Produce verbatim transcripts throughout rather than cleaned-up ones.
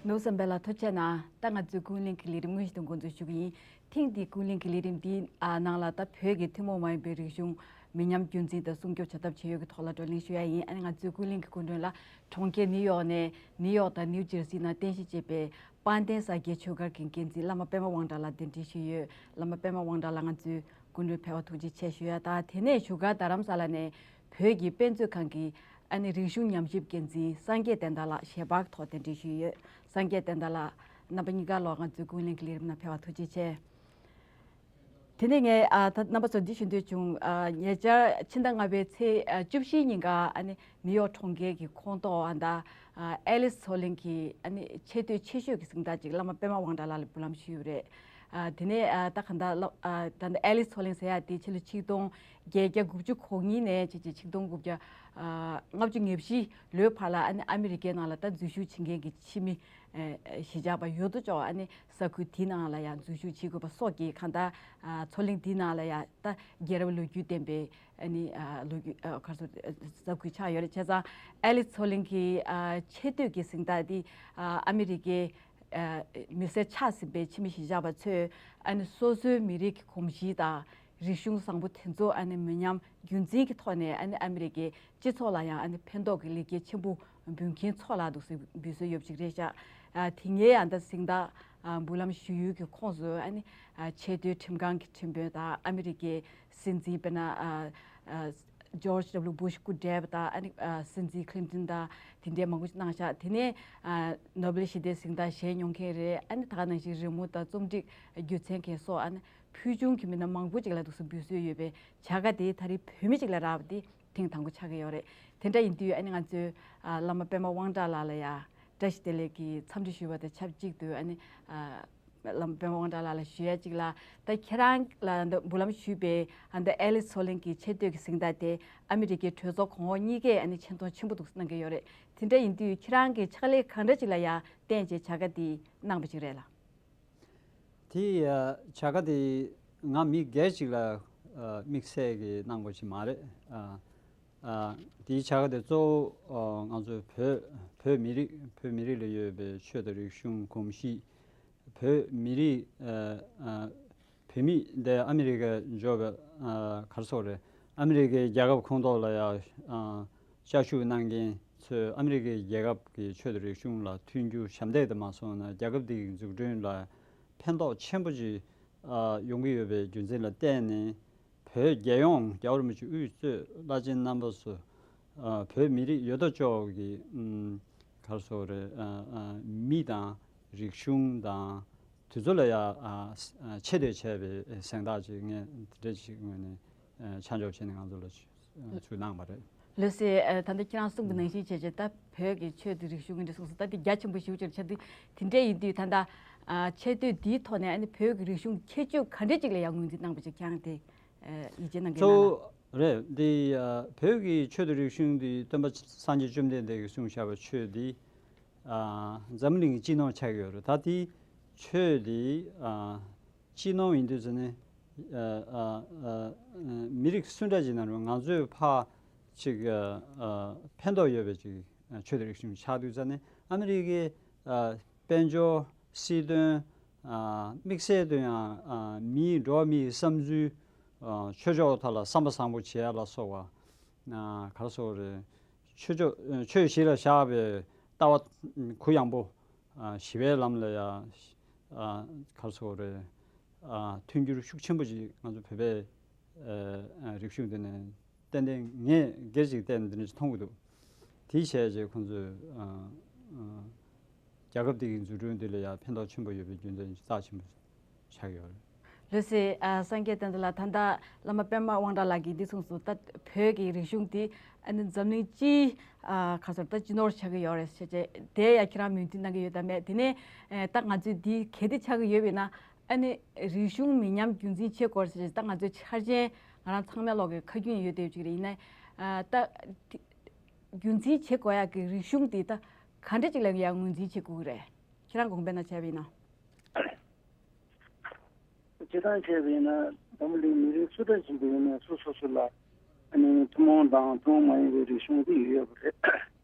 ནོར་བུ་བསམ་འཕེལ་ལགས་ཐུགས་རྗེ་གནང་། ད་ང་ཚོའི་ཀུན་གླེང་གི་ལས་རིམ་དངོས་གཞི་དུ་འགོ་འཛུགས་ཞུ་གི་ཡིན། ཐེངས་འདིའི་ཀུན་གླེང་གི་ལས་རིམ་འདིའི་ཨ་ནང་ལ་ད་བོད་ཀྱི་ཐུན་མོང་མ་ཡིན་པའི་རིག་གཞུང་མི་ཉམས་རྒྱུན་འཛིན་དང་སྲུང་སྐྱོབ་བྱ་ཐབས་ཇི་ཡོད་ཀྱི་ཐོག་ལ་བགྲོ་གླེང་ཞུ་ཡ་ཡིན། ཨ་ནི་ང་ཚོའི་ཀུན་གླེང་གི་སྐུ་མགྲོན་ལ་གྲོང་ཁྱེར་ནིའུ་ཡོག་ནས་ནིའུ་ཡོག་དང་ནིའུ་ཇར་སི་ནང་རྟེན་གཞི་བྱས་པའི་དཔལ་ལྡན་ས་དགེ་ཆོས་སྒར་གྱི་འགན་འཛིན་བླ་མ་པད་མ་དབང་གྲགས་ལགས་གདན་འདྲེན་ཞུས་ཡོད། བླ་མ་པད་མ་དབང་གྲགས་ལགས་ང་ཚོའི་སྐུ་མགྲོན་ཕེབས་པ་ཐུགས་རྗེ་ཆེ་ཞུ་ཡ་དང་། དེ་ནས་བཞུགས་སྒར་རྡ་རམ་ས་ལ་ནས་བོད་ཀྱི་དཔེ་མཛོད་ཁང་གི་ཨ་ནི་རིག་གཞུང་ཉམས་ཞིབ་འགན་འཛིན་སངས་རྒྱས་བསྟན་དར་ལགས་ཞལ་པར་ཐོག་གདན་འདྲེན་ཞུས་ཡོད། སངས་རྒྱས་བསྟན་དར་ལགས་རྣམ་པ་གཉིས་ཀ་ལོག་ང་ཚོའི་ཀུན་གླེང་གི་ལས་རིམ་ནང་ཕེབས་པ་ཐུགས་རྗེ་ཆེ། དེ་ནས་ངས་ཨ་ད་རྣམ་པ་ཚོར་འདི་ཞུ་འདོད་བྱུང་། ཨ་ཉེ་ཆར་ཕྱི་ཟླ་ལྔ་པའི་ཚེས་ཨ་བཅུ་བཞིའི་ཉིན་ཀ་ཨ་ནི་ནིའུ་ཡོག་གྲོང་ཁྱེར་གྱི་ཁོངས་གཏོགས་ཨ་ད་ཨ་ཨེ་ལིས་ཚོ་གླིང་གི་ཨ་ནི་ཆེ་བསྟོད་ཆེ་ཤོས་ཀྱི་གཟེངས་རྟགས་ཅིག་བླ་མ་པད་མ་དབང་གྲགས་ལགས་ལ་འབུལ་ལམ་ཞུས་ཡོད་རེད། ཨ་དེ་ནས་ཨ་ད་ག་ད་ལ་ཨ་ད་ལྟ་ཨེ་ལིས་ཚོ་གླིང་ཟེར་ཡ་དེ་ཕྱི་ལོ་ཆིག་སྟོང་བརྒྱད་བརྒྱ་དགུ་བཅུ་གོ་གཉིས་ནས་བྱས་བྱས་ཆིག་སྟོང་དགུ་བརྒྱ་ཨ་ལྔ་བཅུ་ང་བཞི་ལོའི་བར་ལ་ཨ་ནི་ཨ་མི་རི་ཀའི་ནང་ལ་ད་འཛུལ་ཞུགས་བྱེད་མཁན་གྱི་ཕྱི་མི་ཨ་གཞིས་ཆགས་པ་ཡོད་དོ་ཅོག་ཨ་ནི་ས་ཁུལ་དེའི་ནང་ལ་ཡང་འཛུལ་ཞུགས་བྱེད་དགོས་པ་སོགས་ཀྱི་གང་ལྟར་ཨ་མཚོ་གླིང་དེའི་ནང་ལ་ཡང་ད་རྒྱལ་རབས་ལོ་རྒྱུས་ལྡན་པའི་ཨ་ནི་ཨ་ལོ་རྒྱུས་ཨ་ག་རེ་ཟེར་ས་ཁུལ་ཆགས་ཡོད་རེད། བྱས་ཙང་ཨེ་ལིས་ཚོ་གླིང་གི་ཨ་ཆེ་བསྟོད་ཀྱི་གཟེངས་རྟགས་འདི་ཨ་ཨ་མི་རི་ཀའི་ཨ་མི་སེར་ཆགས་ཟིན་པའི་ཕྱི་མི་གཞིས་ཆགས་པ་ཚོས་ཨ་ནི་སོ་སོའི་མི་རིགས་ཀྱི་གོམས་གཤིས་དང་། རིག་གཞུང་བཟང་པོ་དེ་ཚོ་ཨ་ནི་མི་ཉམས་རྒྱུན་འཛིན་གྱི་ཐོག་ནས་ཨ་ནི་ཨ་མི་རི་ཀའི་སྤྱི་ཚོགས་ལ་ཡང་ཨ་ནི་ཕན་ཐོགས་ཀྱི་ལེགས་སྐྱེས་ཆེན་པོ་འབུལ་མཁན་ཚོ་ལ་འདུག་སེ་འབུལ་སྲོལ་ཡོད་པ་ཅིག་རེད་ཤག་ཨ་དེ་སྔའི་ཨ་ད་གཟེངས་རྟགས་ཨ་འབུལ་ལམ་ཞུ་ཡུལ་གྱི་ཁོངས་སུ་ཨ་ནི་ཨ་ཆེས་མཐོའི་ཁྲིམས་ཁང་གི་ཁྲིམས་དཔོན་དང་ཨ་མི་རི་ཀའི་སྲིད་འཛིན་དཔེར་ན་ཨ་ཨ་ཇོརྗ་ཌབ་ལུ་བུ་ཤ་སྐུ་བགྲེས་པ་དང་ཨ་ནི་ཨ་སྲིད་འཛིན་ཁི་ལིན་ཏོན་དང་དེ་འདྲའི་མང་པོ་ཞིག་གནང་ཤག་དེ་ནས་ཨ་ནོ་བེལ་ཞི་བདེའི་གཟེངས་རྟགས་བཞེས་མྱོང་མཁན་རེད། ཨ་ནི་ད་ག་ནང་བཞིན་རི་མོ་དང་རྩོམ་སྒྲིག་སྒྱུ་རྩལ་མཁན་སོགས་ཨ་ནི། ཕུལ་བྱུང་གི་མི་སྣ་མང་པོ་ཅིག་ལ་འདུག་སེ་འབུལ་སྲོལ་ཡོད་པའི་བྱ་དགའ་དེ་ད་རེས་བོད་མི་ཅིག་ལ་རག་པ་དེ་ཐེངས་དང་པོ་ཆགས་ཀྱི་ཡོད་རེད། དེ་འདྲ་ཡིན་དུས་ཨ་ནི་ང་ཚོའི་ཨ་བླ་མ་པད་མ་དབང་གྲགས་ལགས་ལ་ཡ་བཀྲ་ཤིས་བདེ་ལེགས་ཀྱི་འཚམས་འདྲི་ཞུ་བ་དང་ཆབས་ཅིག་ཏུ་ཨ་ནི་ཨ་བླ་མ་པད་མ་དབང་གྲགས་ལགས་ལ་ཞུ་ཡ་ཅིག་ལ། ད་ཁྱེད་རང་ལ་འདི་འབུལ་ལམ་ཞུས་པའི་ཨ་འདི་ཨེ་ལིས་ཚོ་གླིང་གི་ཆེ་བསྟོད་ཀྱི་གཟེངས་རྟགས་དེ་ཨ་མི་རི་ཀའི་གྲོས་ཚོགས་གོང་འོག་གཉིས་ཀས་ཨ་ནི་ཆེ་མཐོང་ཆེན་པོ་འདུག་གནང་གི་ཡོད་རེད། དེ་འདྲ་ཡིན་དུས་ཁྱེད་རང་གིས་ཕྱག་ལས་གང་འདྲ་ཅིག་ལ་ཡ་བརྟེན་བྱས་བྱ་དགའ་དེ་གནང་བ་ཅིག་རེད་ལ། དེ་ཡ་བྱ་དགའ་དེ་ང་མི་སྒེར་ཅིག་ལ་ཨ་དམིགས་བསལ་གྱི་གནང་དགོས་ཅིག་མ་རེད། ཨ་ཨ་དེའི་བྱ་དགའ་དེ་གཙོ་བོ་ཨ་ང་ཚོའི་བོད་བོད་མི་རིགས་བོད་མི་རིགས་ལ་ཡོད་པའི་ཆོས་དང་རིག་གཞུང་གོམས་གཤིས། བོད་མི་རིགས་ཨ་ཨ་བོད་མི་འདི་ཨ་མི་རི་ཀ་འབྱོར་བའི་ཨ་ག་རེ་ཟེར་དགོས་རེད། ཨ་མི་རི་ཀའི་རྒྱལ་ཁབ་ཁོངས་གཏོགས་ལ་ཡ་ཨ་བཅའ་བཞུགས་གནང་མཁན་ཚོས་ཨ་མི་རི་ཀའི་རྒྱལ་ཁབ་ཀྱི་ཆོས་དང་རིག་གཞུང་ལ་མཐུན་འགྱུར་ཞབས་འདེགས་དེ་མ་སོང་ན་རྒྱལ་ཁབ་འདི་གི་འཛུགས་སྐྲུན་ལ་ཕན་ཐོགས་ཆེན་པོ་ཅིག་ཨ་ཡོང་གི་ཡོད་པའི་རྒྱུ་མཚན་ལ་བརྟེན་ནས་བོད་རྒྱལ་ཡོངས་རྒྱལ་བ་རིན་པོ་ཆེ་དབུས་གཙོས་བླ་ཆེན་རྣམ་པ་ཚོ་ཨ་བོད་མི་རིགས་ཡོད་དོ་ཅོག་གི་ཨམ་ག་རེ་ཟེར་དགོས་རེད། ཨ་ཨ་མི་དང་རིག་གཞུང་དང་དེ་ཚོ་ལ་ཡ་ཨ་ཨ་ཆེ་བསྟོད་བྱས་པའི་གཟེངས་རྟགས་ཅིག་ངས་དེ་འདྲ་ཞིག་ངོས་ནས་ཨ་ཆ་འཇོག་བྱས་ནས་ང་ཚོ་ལ་ཞུ་གནང་བ་རེད། ལགས་སོ། ཨ་ད་ལྟ་ཁྱེད་རང་གསུང་གི་ནང་བཞིན་བྱས་བྱས་ད་བོད་ཀྱི་ཆོས་དང་རིག་གཞུང་འདི་འདྲ་གསུངས་སོང་། ད་འདི་རྒྱ་ཆེན་པོ་ཞེ་པོ་ཅིག་ཆགས་དུས་དེ་འདྲ་ཡིན་དུས་ད་ལྟ་ཨ་ཆེ་བསྟོད་འདིའི་ཐོག་ནས་ཨ་ནི་བོད་ཀྱི་རིག་གཞུང་ཁྱད་ཆོས་ག་འདྲ་ཅིག་ལ་ཡང་ངོས་འཛིན་གནང་པ་ཅིག་ཁྱེད་རང་དེ་ཡིད་ཆེས་གནང་གི་གནང་ན། གཙོ་བོ་རེད། འདི་ཨ་བོད་ཀྱི་ཆོས་དང་རིག་གཞུང་འདི་སྟོན་པ་སངས་རྒྱས་བཅོམ་ལྡན་འདས་ཀྱིས་གསུངས་བཞག་པའི་ཆོས་འདི་ཨ་འཛམ་གླིང་གི་སྤྱི་ནོར་ཆགས་ཀྱི་ཡོད་རེད། ད་དེ་ཆོས་འདི་ཨ་སྤྱི་ནོར་ཡིན་དུས་ཙ་ནས་ཨ་ཨ་ཨ་མི་རིགས་སུ་འདྲ་ཅིག་ན་རུང་ང་ཚོས་ཕར་ཅིག་ཨ་ཨ་ཕན་ཐོགས་ཡོད་པའི་ཅིག་ཆོས་དང་རིག་གཞུང་ཆགས་དུས་ཙ་ནས་ཨ་མི་རི་ཀའི་ཨ་དཔལ་འབྱོར་སྲིད་དོན་ཨ་དམིགས་བསལ་དུ་ཡང་ཨ་མིའི་འགྲོ་བ་མིའི་བསམ་ཚུལ་ཨ་ཆོས་ཕྱོགས་ཐོག་ལ་བསམ་པ་བཟང་པོ་བྱེད་ཡ་ལ་སོགས་པ་ཨ་ག་རེ་ཟེར་དགོས་རེད། ཆོས་ཕྱོགས་ཆོས་གཞི་ལ་བཞག་པའི་ལྟ་བ་གུ་ཡངས་པོ་ཨ་ཞི་བའི་ལམ་ལ་ཡ་ཨ་ག་རེ་ཟེར་དགོས་རེད། ཨ་མཐུན་འགྱུར་ཤུགས་ཆེན་པོ་ཞིག་ང་ཚོ་བོད་པའི་ཨ་ཨ་རིག་གཞུང་འདི་ནས་ཏན་ཏན་ངས་སྒེར་གཅིག་བལྟས་ནས་འདི་འདྲ་ཞིག་མཐོང་གི་འདུག་དེའི་བྱས་རྗེས་ཁོང་ཚོས་ཨ་ཨ་རྒྱལ་ཁབ་འདི་གི་འཛུགས་སྐྲུན་འདི་ལ་ཡང་ཕན་ཐོགས་ཆེན་པོ་ཡོད་པའི་རྒྱུ་མཚན་རྩ་ཆེན་པོ་ཆགས་ཡོད་རེད། ལགས་སེ། ཨ་སངས་རྒྱས་བསྟན་དར་ལགས། ད་ལྟ་བླ་མ་པད་མ་དབང་གྲགས་ལགས་ཀྱིས་འདི་གསུངས་སོང་། ད་བོད་ཀྱི་རིག་གཞུང་འདི་ཨ་ནི་འཛམ་གླིང་སྤྱིའི་ཨ་ག་ཚོད་ད་སྤྱི་ནོར་ཆགས་ཀྱི་ཡོད་རེད་ཟེར་བྱས་དེ་ཡང་ཁྱེད་རང་མོས་མཐུན་གནང་གི་ཡོད་དམ་མེད། དེ་ནས་ཨ་ད་ང་ཚོས་འདི་གལ་ཏེ་ཆགས་ཀྱི་ཡོད་པ་ཡིན་ན། ཨ་ནི་རིག་གཞུང་མི་ཉམས་རྒྱུན་འཛིན་བྱེད་དགོས་ཟེར། ད་ང་ཚོའི་འཆར་ཅན་ང་རང་ཚང་མའི་ལོག་གི་ཁ་རྒྱུན་ཡོད་བསྡད་ཅིག་རེད། ཡིན་ནའི་ཨ་ད་རྒྱུན་འཛིན་བྱེད་དགོས་ཡག་གི་རིག་གཞུང་འདི་ད་ག་འདྲ་ཅིག་ལ་ཡང་ངོས་འཛིན་བྱེད་དགོས་ཀྱི་རེད། ཁྱེད་རང་དགོངས་པ་ན་བྱས་པ་ཡིན་ན། སྤྱིར་བཏང་བྱས་པ་ཡིན་ན་འཛམ་བུ་གླིང་མི་རིགས་སུ་འདྲ་ཞིག་ཡིན་ནའི་སོ་སོ་སོ་ལ་ཨ་ནི་ཐུན་མོང་དང་ཐུན་མོང་མ་ཡིན་པའི་རིག་གཞུང་འདི་ཡོད་པ་རེད།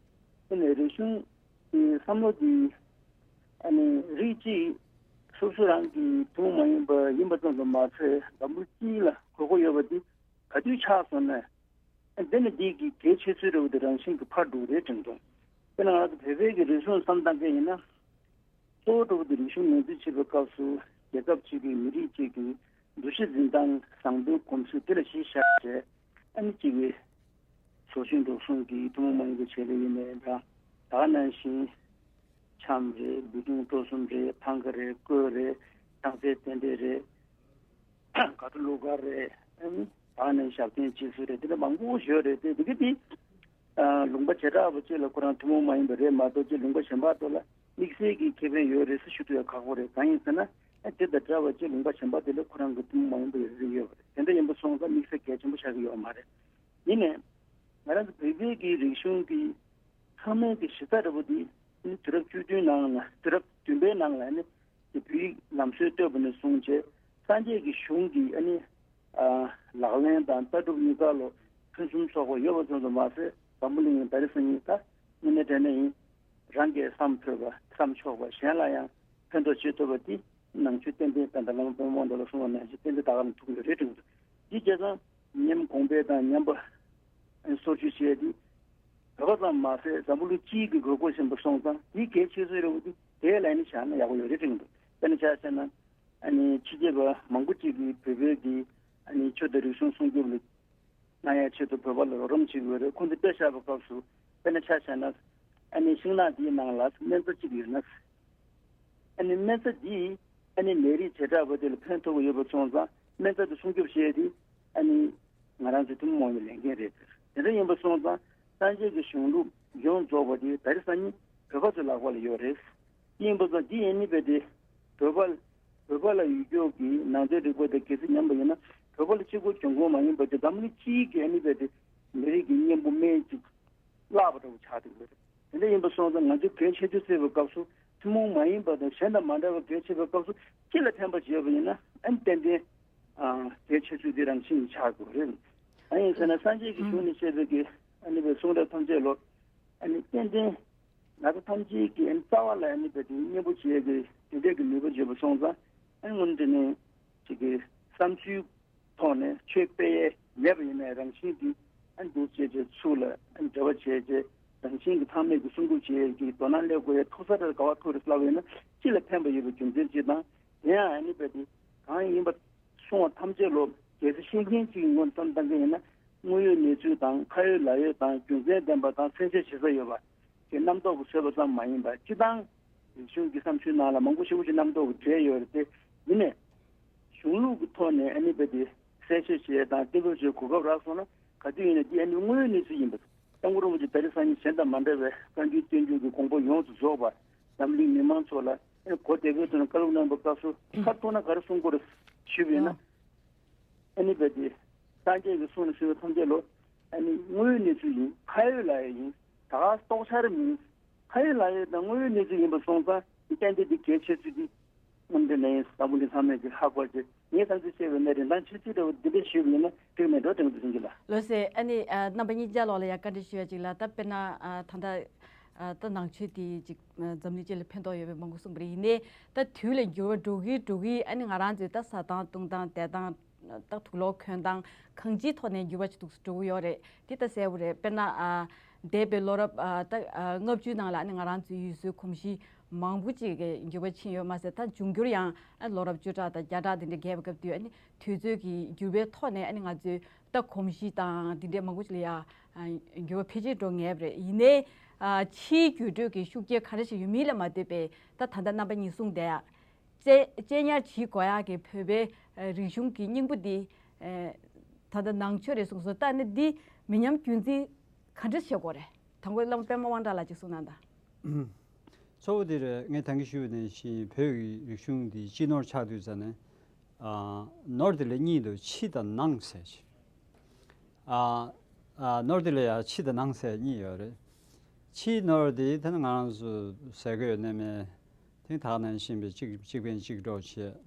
དེ་ནས་རིག་གཞུང་གི་བསམ་བློ་འདི་ ཨ་ནི་རིགས་གཅིག་སོ་སོ་རང་གི་ཐུན་མོང་མ་ཡིན་པ་ཡིན་པ་ཙམ་དུ་མ་ཟད། འཛམ་བུ་གཅིག་ལ་དགོས་མཁོ་ཡོད་པ་འདི་ག་དུས་ཆགས་སོང་ན། ཨ་འདི་ནི་འདི་གི་གལ་ཆེ་ཚུལ་འདྲ་བོ་དེ་རང་བཞིན་གྱིས་འཕར་འགྲོ་གི་རེད་དྲན་འདུག་དཔེར་ན་ང་ཚོ་བོད་པའི་གི་རིག་གཞུང་བསམ་བཏང་མཁན་ཡིན་ན། གཙོ་བོ་འདྲ་བོ་དེ་རིག་གཞུང་ངོས་འཛིན་བྱེད་པའི་སྐབས་སུ་རྒྱལ་ཁབ་གཅིག་གི་མི་རིགས་གཅིག་གི་འདུ་ཤེས་འཛིན་སྟངས། བཟང་པོའི་གོམས་གཤིས་དེ་ལ་གཞི་བཞག་བྱས། ཨ་ནི་གཅིག་གི་བཟོ་ཆུ་འགྲོ་སོང་གི་ཐུན་མོང་མ་ཡིན་པའི་བྱེད་ལས་ཡིན་ནའི་འདྲ། ད་ག་ནང་བཞིན་འཆམ་རེད། འབུད་རྡུང་སྤྲོ་གསུམ་རེད། ཐང་ག་རེད། བརྐོས་རེད། ཐང་རྩེད་རྟེན་འབྲེལ་རེད། དགའ་སྤྲོ་གླུ་གར་རེད། ཨ་ནི་ད་ག་ནང་བཞིན་ཞབས་བརྟན་སྤྱི་སྲོལ་རེད། དེ་འདྲ་མང་པོ་ཡོད་རེད་དེ། དེ་གི་དེ་ཨ་ལུང་པ་བྱེ་བྲག་པ་གཅིག་ལ་ཁོ་རང་ཐུན་མོང་མ་ཡིན་པ་རེད་མ་གཏོགས། ཅིག་ལུང་པ་གཞན་པ་དེ་ལ་དམིགས་བསལ་གྱི་ཁེ་ཕན་ཡོད་རེད་ཟེར་ཞུ་ཐུབ་ཡ་ཁག་པོ་རེད། གང་ཡིན་ཟེར་ན། ཨ་དེ་དང་འདྲ་བ་ཅིག་ལུང་པ་གཞན་པ་དེ་ལ་ཁོ་རང་གི་ཐུན་མོང་མ་ཡིན་པ་ཡོད་རེད། དེ་འདྲ་ཡིན་པ་སོང་ཙང་དམིགས་བསལ་གལ་ཆེན་པོ་ཆགས་ཀྱི་ཡོད་མ་རེད། ཡིན་ནའི་ང་རང་ཚོ་བོད་པའི་གི་རིག་གཞུང་གི་ཚང་མའི་གི་གཞི་རྩ་འདྲ་པོ་དེ་ནི་དུས་རབས་བཅུ་བདུན་ནང་ལ། དུས་རབས་བདུན་པའི་ནང་ལ་ནི་དེ་བོད་ཡིག་ལམ་སྲོལ་བཏོད་པ་ནས་བཟུང་བྱས། སངས་རྒྱས་ཀྱི་གཞུང་གི་ཨ་ནི་ཨ་ལག་ལེན་དང་ལྟ་གྲུབ་གཉིས་ཀ་ལོ་ཕུན་སུམ་ཚོགས་པ་ཡོད་པ་ཙམ་དུ་མ་ཟད། འཛམ་བུ་གླིང་གི་ད་རེས་སང་ཉིན་ད་དངོས་གནས་དྲང་གནས་ཡིན། རང་གིས་བསམ་ཕོད་པ་བསམ་ཆོག་པ་གཞན་ལ་ཡང་ཕན་ཐོགས་བྱེད་ཐུབ་པ་དེ་ནང་ཆོས་ཏན་ཏན། བསྟན་དར་བླ་མ་པདྨ་དབང་གྲགས་ལ་གསུངས་པ་ནང་བཞིན་ཏན་ཏན་ད་ག་ལ་ཐུག་ཡོད་རེད་དྲན་གྱི་འདུག་དེ་བྱས་ཙང་ཉམས་གོང་འཕེལ་དང་ཉམས་པ་སོར་ཆུད་བྱས་ཏེ། བོད་པ་ཙམ་མ་ཟད་འཛམ་བུ་གླིང་སྤྱིའི་གི་དགོས་མཁོ་ཆེན་པོ་སོང་ཙང་དེའི་གལ་ཆེ་ཤོས་རེད་པ། དེ་དེ་ལ་ནི་བཞག་ན་ཡག་པོ་ཡོད་རེད་དྲན་གྱི་འདུག་དཔེར་ན་ཆ་བཞག་ན། ཨ་ནི་ཕྱི་རྒྱལ་པ་མང་པོ་ཅིག་གིས་བོད་པའི་གི་ཨ་ནི་ཆོས་དང་རིག་གཞུང་སྲུང་སྐྱོབ་ལ་གནང་ཡ་ཆེད་དུ་བོད་པ་ལ་རོགས་རམ་བྱེད་ཀྱི་ཡོད་རེད། ཁོང་ཚོས་དཔེ་བཞག་པའི་སྐབས་སུ། དཔེར་ན་ཆ་བཞག་ན། ཨ་ནི་ཤིང་ནགས་འདིའི་ནང་ལ་སྨན་རྩྭ་གཅིག་ཡོད་ན། ཨ་ནི་སྨན་རྩྭ་འདིས་ཨ་ནི་ནད་རིགས་བྱེ་བྲག་པ་དེ་ལ་ཕན་ཐོགས་ཀྱི་ཡོད་པ་སོང་ཙང་སྨན་རྩྭ་དེ་སྲུང་སྐྱོབ་བྱེད་ཡ་དེ་ཨ་ནི་ང་རང་ཚོའི་ཐུན་མོང་མ་ཡིན་པའི་ལས་འགན་རེད། དེ་འདྲ་ཡིན་པ་སོང་ཙང་སངས་རྒྱས་ཀྱི་གཞུང་ལུགས་ཡོངས་རྫོགས་པ་དེ་ད་རེས་སང་ཉིན་བོད་པ་ཚོའི་ལག་པ་ལ་ཡོད་རེད། ཡིན་པ་ཙང་འདི་ཨ་ནི་རྦད་དེ་བོད་པ་བོད་པ་ལ་ཡོད་རྒྱུ་གི་ནང་དོན་རིག་པ་དེ་གལ་སྲིད་ཉམས་པ་ཡིན་ན། བོད་པ་ལ་གཅིག་པོ་འབྱུང་ཁུངས་མ་ཡིན་པ་དེ་འཛམ་གླིང་སྤྱིའི་གི་ཨ་ནི་རྦད་དེ་མི་རིགས་ཀྱི་གཉེན་པོ་སྨན་གཅིག་བརླག་པ་འདྲ་བོ་ཆགས་འདུག་གི་རེད། དེ་འདྲ་ཡིན་པ་སོང་ཙང་ང་ཚོས་གལ་ཆེ་ཤོས་བརྩི་བའི་སྐབས་སུ་ཐུན་མོང་མ་ཡིན་པ་དང་གཞན་དང་མ་འདྲ་བ་གལ་ཆེ་བའི་སྐབས་སུ་སྤྱི་ལ་ཕན་པ་བྱས་པ་ཡིན་ན། ཨ་ནི་ཏན་ཏན་ཨ་གལ་ཆེ་ཤོས་དེ་རང་བཞིན་ཆགས་དགོས་རེད། ཨ་ཡིན་ཟེར་ན་སངས་རྒྱས་ཀྱི་གཞུང་ནས་བཤད་པའི་གི་ཨ་ནི་པའི་གསུང་རབ་ཐམས་ཅད་ལོ། ཨ་ནི་ཏན་ཏན་ང་ཚོ་ཐམས་ཅད་ཀྱི་ཨ་ནི་རྩ་བ་ལ་ཨ་ནི་པའི་དེ་གཉེན་པོ་བྱེད་ཀྱི་དེ་འདྲས་ཀྱི་ནུས་པ་ཡོད་པ་སོང་ཙང་། ཨ་ནི་དངོས་གནས་ཅིག་གི་བསམ་ཚུལ་ཐོག་ནས་ཆོས་སྤེལ་ཡས་མེད་པ་ཡིན་ནའི་རང་བཞིན་གྱིས་ཨ་ནི་འདུག་བྱས་བྱས་ཚུར་ལ་ཨ་ནི་འབྲེལ་བ་བྱས་བྱས། རང་བཞིན་གྱིས་ཚང་མས་ཀྱི་སྲུང་སྐྱོབ་བྱེད་ཀྱི་དོ་སྣང་སླེབས་དགོས་ཡ་ཐུག་ས་རེད། ག་བ་ཐུག་རེད་ལབ་པ་ཡིན་ན་སྤྱི་ལ་ཕན་པ་ཡོད་པའི་རྒྱུ་མཚན་གཅིག་དང་། དེ་ཡང་ཨ་ནི་རྦད་དེ་གང་ཡིན་པ་གསུང་བ་ཐམས་ཅད་ལོ། གལ་སྲིད་ཤེས་མཁན་གཅིག་གི་ངོས་ནས་བསམ་བཏང་མཁན་ཡིན་ན། དངོས་ཡོད་གནས་ཚུལ་དང་ཁ་ཡོད་ལག་ཡོད་དང་རྒྱུ་མཚན་ལྡན་པ་དང་གསལ་བཤད་བྱེད་ས་ཡོད་པ། དེ་རྣམ་རྟོག་གིས་བཟོས་པ་ཙམ་མ་ཡིན་པ། སྤྱི་བཏང་རིག་གཞུང་གི་བསམ་ཚུལ་ནང་ལ་མང་པོ་ཞེ་པོ་ཅིག་རྣམ་རྟོག་གིས་བྲེས་ཡོད་རེད་དེ། ཡིན་ནའི་གཞུང་ལུགས་ཀྱི་ཐོག་ནས་ཨ་ནི་རྦད་དེ་གསལ་བཤད་བྱེད་ཡ་དང་གཏན་འབེབས་བྱེད་གོ་སྐབས་རག་སོང་ན། ག་དུས་ཡིན་ན་འདི་ཨ་ནི་དངོས་ཡོད་གནས་ཚུལ་ཡིན་པ། སྐྱབས་མགོན་རིན་པོ་ཆེ་ད་རེས་སང་ཉིན་གཞན་དང་མ་འདྲ་བའི་བཀའ་འགྱུར་བསྟན་འགྱུར་གྱི་དགོངས་པ་ཡོངས་སུ་རྫོགས་པ་འཛམ་གླིང་མི་མང་ཚོ་ལ་ཨ་ནི་གོ་བདེ་པོའི་ཐོག་ནས་བཀའ་སློབ་གནང་བའི་སྐབས་སུ། ཁ་ཐུག་ན་ག་རེ་གསུང་དགོས་རེད་ཞུས་པ་ཡིན་ན། ཨ་ནི་རྦད་དེ་སངས་རྒྱས་ཀྱི་གསུང་ལ་ཞུ་བ་ཐམས་ཅད་ལོ། ཨ་ནི་དངོས་ཡོད་གནས་ཚུལ་ཡིན། ཁ་ཡོད་ལག་ཡོད་ཡིན། ད་ག་རྟོག་འཆར་མིན། ཁ་ཡོད་ལག་ཡོད་དང་དངོས་ཡོད་གནས་ཚུལ་ཡིན་པ་སོང་ཙང་ཏན་ཏན་འདི་གལ་ཆེ་ཚུལ་འདི་དངོས་འབྲེལ་ནས་ཡིན། འཛམ་བུ་གླིང་ཚང་མས་ཀྱི་ཧ་གོ་བྱས། ངས་ད་ཚོད་བཤད་པའི་ནས་རིན་ཐང་ཆེ་ཚུལ་འདྲ་བོ་འདི་འདྲ་ཞུས་པ་ཡིན་ན་འགྲིག་མེད་འགྲོ་དྲན་གྱི་འདུག་ཟེར་གྱི་ལ། ལགས་སེ། ཨ་ནི་ཨ་རྣམ་པ་གཉིས་ཆ་ལོག་ལ་ཡང་བཀའ་འདྲི་ཞུ་ཡ་ཅིག་ལ། ད་དཔེར་ན་ཨ་ད་ལྟ་ཨ་ད་ནང་ཆོས་དེ་ཅིག་འཛམ་གླིང་སྤྱི་ལ་ཕན་ཐོགས་ཡོད་པའི་མང་པོ་གསུངས་པ་རེད། ཡིན་ནའི་ད་དུས་ལ་འགྱུར་བ་འགྲོ་གིན་འགྲོ་གིན་ཨ་ནི་ང་རང་ཚོའི་ད་ཟ་སྟངས་འཐུང་སྟངས་བསྡད་སྟངས། ད་དུག་ལོག་གོན་སྟངས་གང་ཅིའི་ཐོག་ནས་འགྱུར་བ་ཅིག་འདུག་སེ་འགྲོ་གི་ཡོད་རེད། དེ་ད་གསལ་པོ་རེད། དཔེར་ན་ཨ་འདས་པའི་ལོ་རབས་ཨ་ད་ཨ་ལྔ་བཅུའི་ནང་ལ་ཨ་ནི་ང་རང་ཚོའི་ཡུལ་སྲོལ་གོམས་གཤིས་མང་པོ་ཅིག་གི་འགྱུར་བ་ཕྱིན་ཡོད་མ་ཟད། ད་འབྱུང་འགྱུར་ཡང་ཨ་ལོ་རབས་བཅུ་ཕྲག་དང་བརྒྱ་ཕྲག་དེ་འདྲ་བརྒལ་བའི་སྐབས་དུས་ཨ་ནི་དུས་ཚོད་ཀྱི་འགྱུར་བའི་ཐོག་ནས་ཨ་ནི་ང་ཚོའི་ད་གོམས་གཤིས་དང་དེ་འདྲའི་མང་པོ་ཅིག་ལ་ཡང་ཨ་འགྱུར་བ་འཕེལ་ཕྱིན་འགྲོ་ངེས་པ་རེད། ཡིན་ནའི་ཨ་ཕྱིའི་འགྱུར་འགྲོས་ཀྱི་ཤུགས་རྐྱེན་ག་རེ་ཞིག་ཡོད་མིན་ལ་མ་ལྟོས་པའི་ད་ད་ལྟ་རྣམ་པ་གཉིས་གསུངས་བསྡད་ཡ། གཅེས་གཅེས་ཉར་བྱེད་དགོས་ཡག་གི་བོད་པའི་ཨ་རིག་གཞུང་གི་སྙིང་པོ་འདི་ཨ་ད་ལྟ་ནང་ཆོས་རེད་གསུངས་སོང་། ད་ནི་འདི་མི་ཉམས་རྒྱུན་འཛིན་ག་འདྲ་བྱེད་དགོས་རེད། དང་པོ་བླ་མ་པདྨ་དབང་གྲགས་ལགས་ཅིག་གསུངས་གནང་དང་། གཙོ་བོ་འདི་རེད། ངས་ད་གིན་ཞུས་པ་ནང་བཞིན་བོད་ཀྱི་རིག་གཞུང་འདི་སྤྱི་ནོར་ཆགས་དུས་ཙ་ནས། ཨ་ནོར་དེ་ལ་གཉིས་འདུག་ཕྱི་དང་ནང་ཟེར་ཅིག་ཨ་ཨ་ནོར་དེ་ལ་ཡང་ཕྱི་དང་ནང་ཟེར་གཉིས་ཡོད་རེད། ཕྱིའི་ནོར་དེ་ད་ནི་ང་རང་ཚོ་ཟས་གོས་གནས་མལ། དེ་ད་ག་ནང་བཞིན་པའི་གཅིག་གཅིག་ཕན་གཅིག་གྲོགས་བྱེད།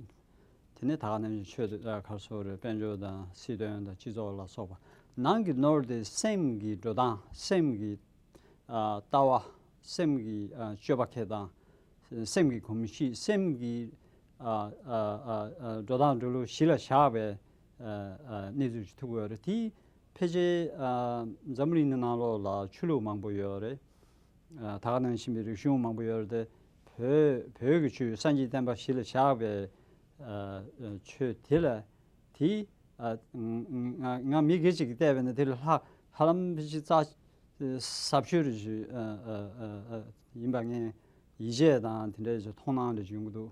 དེ་ནས་ད་ག་ནང་བཞིན་ཆོས་དང་ག་རེ་ཟེར་དགོས་རེད། དཔལ་འབྱོར་དང་སྲིད་དོན་དང་སྤྱི་ཚོགས་ལ་སོགས་པ། ནང་གི་ནོར་དེ་སེམས་ཀྱི་འགྲོ་སྟངས། སེམས་ཀྱི་ཨ་ལྟ་བ། སེམས་ཀྱི་ཨ་སྤྱོད་པ་འཁྱེར་སྟངས། སེམས་ཀྱི་གོམས་གཤིས། སེམས་ཀྱི་ཨ་ཨ་ཨ་ཨ་འགྲོ་སྟངས་འགྲོ་ལུགས་གཞི་ལ་བཞག་པའི་ཨ་ཨ་གནས་ཚུལ་ཞིག་ཐུག་ཡོད་རེད། དེ་ཕལ་ཆེར་ཨ་འཛམ་བུ་གླིང་ནང་ལོགས་ལ་ཆོས་ལུགས་མང་པོ་ཡོད་རེད། ཨ་ད་ག་ནང་བཞིན་པའི་རིག་གཞུང་མང་པོ་ཡོད་རེད་དེ། བོད་བོད་ཀྱི་ཆོས་སངས་རྒྱས་བསྟན་པ་གཞི་ལ་བཞག་པའི་ཨ་ཨ་ཆོས་དེ་ལ་དེ་ཨ་ང་ང་མི་སྒེར་གཅིག་གིས་བལྟས་པ་ཡིན་ན་དེ་ལ་ཧ་ཧ་ལམ་ཕལ་ཆེར་རྩ་ཟབ་ཤོས་རེ་ཞིག་ཨ་ཨ་ཨ་ཨ་ཡིན་པ་ངས་ཡིད་ཆེས་དང་དེ་འདྲའི་ཅིག་མཐོང་སྣང་རེ་ཞིག་ཡོང་གི་འདུག།